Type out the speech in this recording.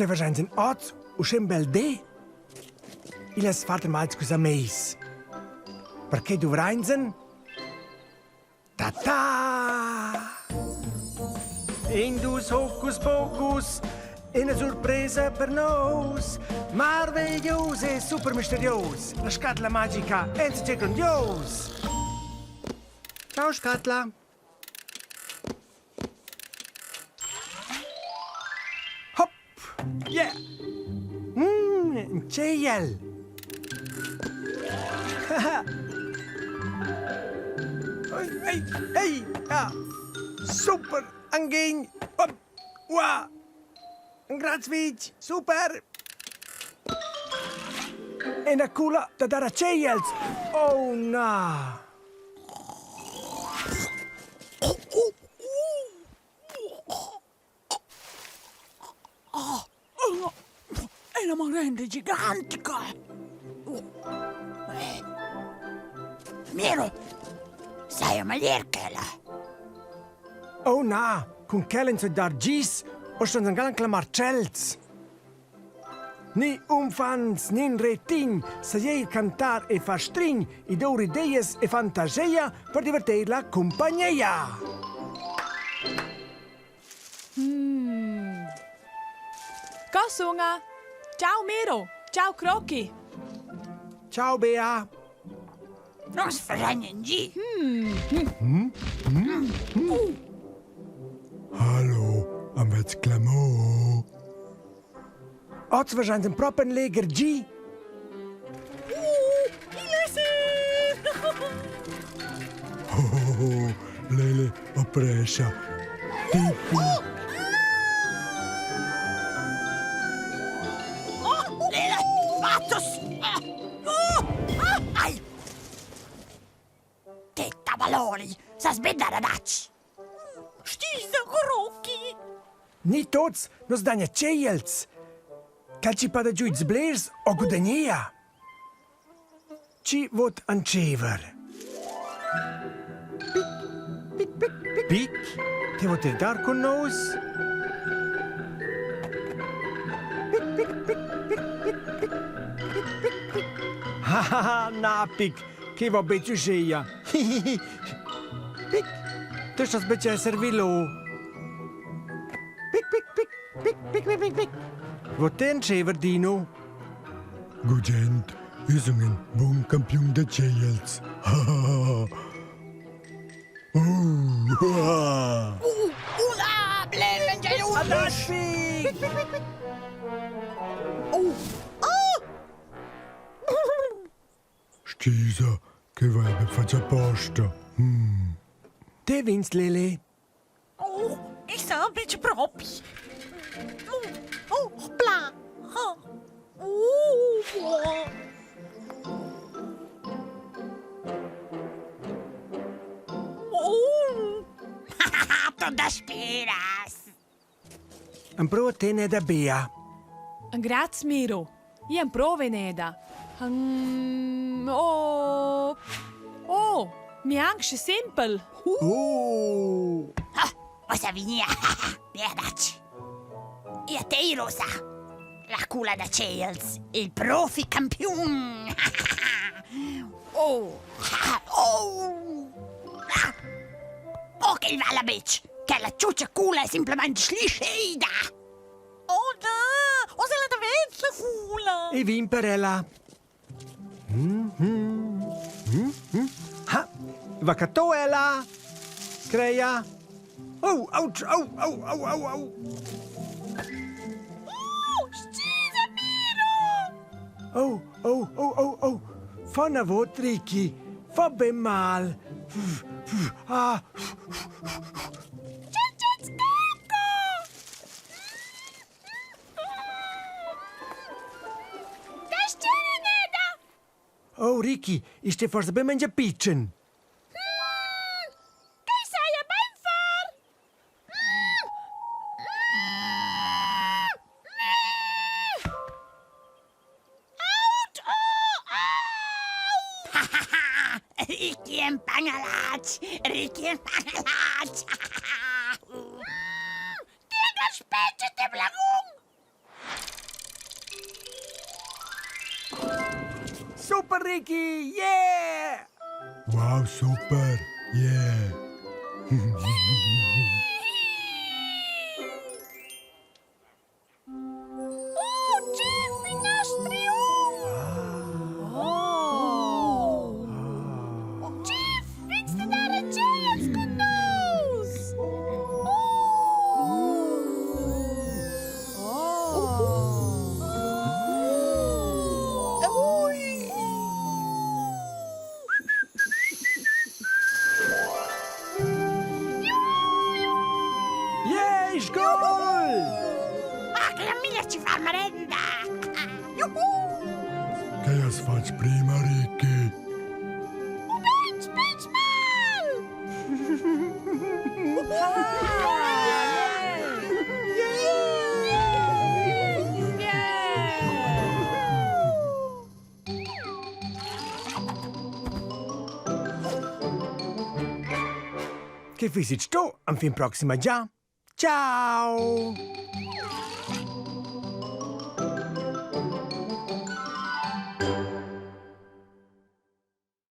Che faschains in oz uschè ün bel di? Igl es fat mals culs amis. Perche duvrainsen? Ta-ta! Indus hocus pocus, ina surpresa per nous. Marveglius e super misterius, la scatla magica enzatgei grondius. Ciao scatla! Hop! Yeah! Mm, tgei el? Ei, ei, ah! Super! Angin! Hop! Ua! Grazie fitg! Super! Ina cula da dar a tscheiels! Oh na! È una marenda gigantica! Miro, sai a meglier quella? Oh na, cun quel ins dar gis, o ston angal clamar tschels. Ni unfants nin retin sajeir cantar e far strign i dour ideias e fantaseia per diverter la cumpagneia. Mm. Co sunga? Ciao Miro, ciao Croki. Ciao Bea. Nus farein in gi. Mm. Mm. Mm. Hallo, am vez clamò. Oz faschans in propi legher gi. Oh, Lele, ho prescha. Tipi. Oh, Lele, Mattus! Oh, ai! Che tabalori! Sa sbendare dac! Stisa Rocchi! Ni tots nus dagna tscheiels. Quel chi pada giu ils blers o gudagnea. Chi vot antschever? Pic, pic, pic, pic. Pic, ti vot ir dar cun nus? Pic, pic, pic, pic, pic, pic, pic, pic, pic. Ha, ha, ha, na, Pic, che va betg uscheia. Pic, tu stos betg esser vilò. Pic, pic, pic, pic, pic, pic, pic, pic. Vot te entschever, Dino? Gugent, io sun ün bun campiun da tschels. Una bler Adaschi! Oh! Oh! Stgisa, che vai be fatg aposta. Mm. Te vins, Lele. Oh, ich sa betg propi. Oh, oh, bla. Oh. Oh. Oh. Tut das spiras. Emprova tener da bia. Graz Miro. Io emprove neda. Mm, oh. Oh, mi anche simpel. Oh. Ah, ossa vegnia. Beadatsch. E a te, Rosa. La cula da tschels, il profi campiun. Oh, oh. Ah. Oh, che va la bitch. Che la ciuccia cula è semplicemente schlischeida. Oh da, o se la davent la cula. E vin per ella. Mm, mm, mm, mm. Ha, va cattò ella. Creia. Oh, ouch, au, au, au, au, au. Oh, stisa Miro! Oh, oh, oh, oh, oh. Fa na vot, Ricky. Fa ben mal. Ah. Oh, Ricky, isch te forsa be mengia pitschen? Quei saja bein far! Out! Oh, au! Ricky en pangalatsch! Ricky en pangalatsch! Tiega spetga te blagun! Super Ricky! Yeah! Wow, super! Yeah! Oh, Chief, il nostro Oh! Chief, vegns da dar a tgeiels cun nus? Oh! Yeah, sgol! Ah, che la mia ci fa merenda! Juhu! Che has fatg prima, Ricky? Bench, bench mal! Ah, yeah! Yeah! Che fisich tu? Am fin proxima già. Ciao!